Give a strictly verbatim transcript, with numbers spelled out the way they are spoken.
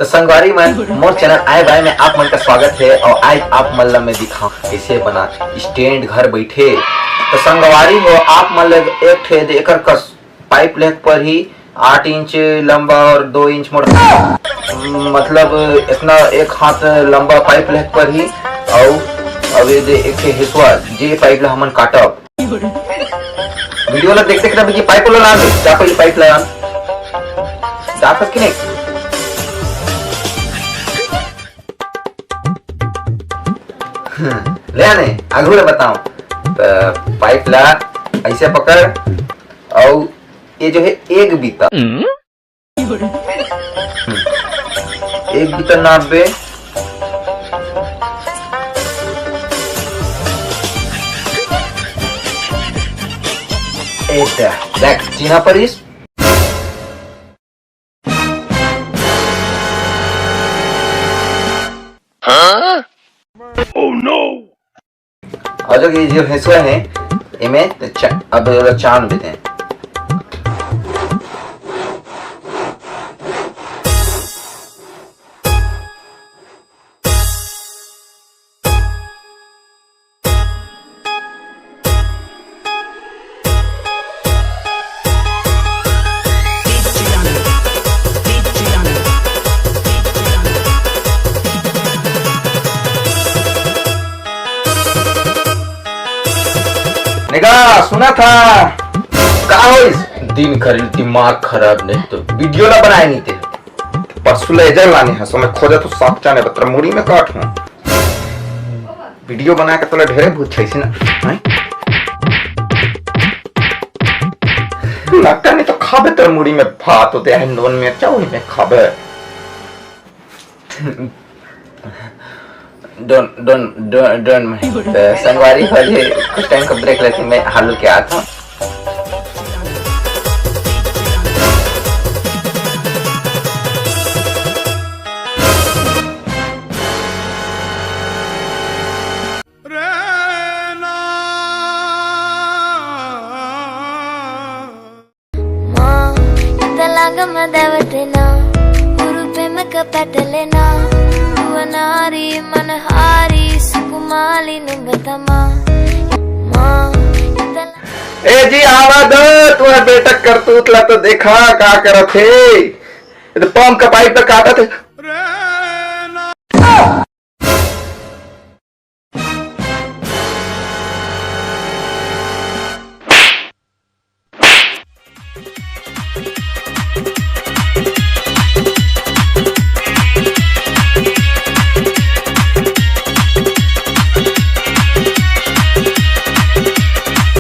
तो संगवारी मन, मोर चैनल आय बाय में आप मन का स्वागत है। और आज आप मन ला मैं दिखाऊं कैसे बना स्टैंड घर बैठे। तो संगवारी हो, आप मन ला एक ठे दे एकर कस पाइप लेके पर ही आठ इंच लंबा और दो इंच मोटा, मतलब इतना एक हाथ लंबा पाइप लेके पर ही। और अब ये दे एक ठे हेसुआ, जे पाइप ला हमन काटब। वीडियो ला देखते देखते ये पाइप ला लान दे। जा पहले पाइप ला लान। जा सकती नहीं। ले आने, आगू ले बताओ। त पाइप ला ऐसे पकड़, और ये जो है एक बीता, एक बीता नाप बे। ऐसा देख, चिन्हा परिस। हाँ? Oh no! और जो ये जो हेसुआ है, इमे चा-, अब चांद देते हैं। निगा, सुना था। का होइस? दिन खरी दिमाग खराब नहीं तो वीडियो ला बनाए नहीं ते। परसों ले जल लाने हस, मैं खोजा तो सांप जाने बतर मुड़ी में काट हूँ। वीडियो बना के तोला ढेरे भूत छाइस ना, हैं? लगता नहीं तो खाबे तोर मुड़ी में भात होते हैं, नून में चावल में खाबे। Don't, don't, don't, don't mind। त संगवारी हो, ये कुछ टाइम का ब्रेक लेके मैं हालू के आता हूँ। माँ, इतलांग मदवते ना, उरुपे में कपटले ना, वनारी मनहारी सुकुमाली नुबतमा। माँ, इतला- ए जी, आवा दो, तुम्हारे बेटा करतूत ला तो देखा, का करत हे। ये तो पंप का पाइप पे काटत हे।